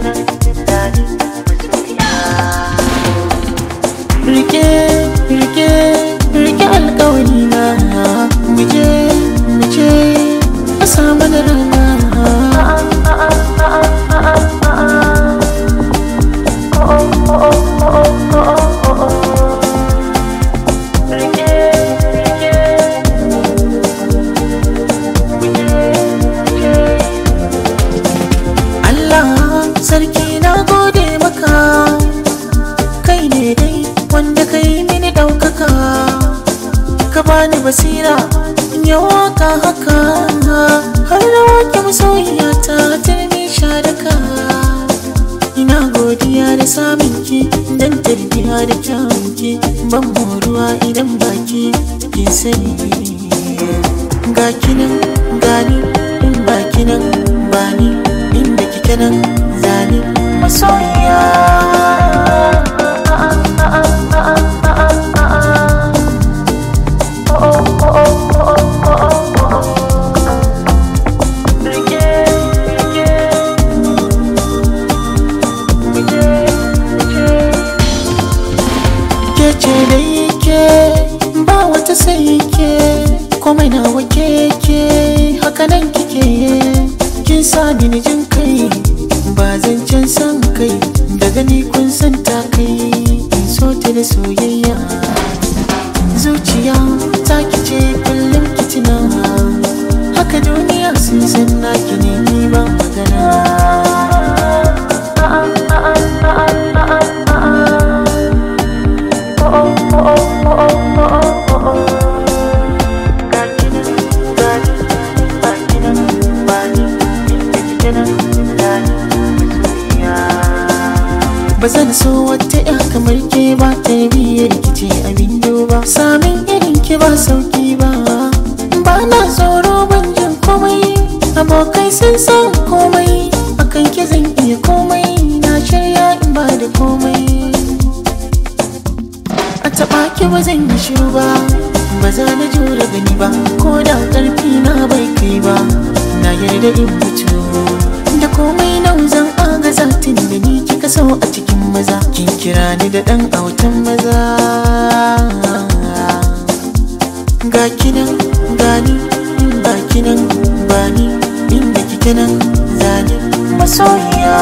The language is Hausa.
kike nan zani masoyiya. Rike, rike, rike alƙawari na, muje, muje a samu da rana. Allah sarki na gode maka, kai ne dai wanda kai mini ɗaukaka, ka bani basira in yi waka haka, har na wake masoyiya ta turmi sharaka. Ina godiya da samun ki dan tarbiya da kyawun ki, ban moruwa idan baki kin sani. Ga kinan gani in baki nan bani, inda kike nan zani masoyiya. Ke ce dai ke, ba wata sai ke, komai nawa ke ke, haka nan kike. Kin sa ni jin kai, ba zancen san kai, daga ni kun san ta kai, in so ta da soyayya. Zuciya ta kice kullum kitina, haka duniya sun san naki ne, ni ba magana. Ba zan so wata ya kamar ke ba, tarbiyyar ki ce abin duba, samin irin ki ba sauki ba. Ba na tsoro ban jin komai, abokai sun san komai, akan ki zan iya komai, na shirya in ba da komai. A taɓa ki ba zan yi shiru ba, ba za na jure gani ba, ko da ƙarfi na bai kai ba, na yarda in mutu. Da komai nau zan agaza tun da ni kika so a cikin maza, kin kira ni da ɗan autan maza. Ga kinan gani in ba kinan bani, inda kike nan zani masoyiya.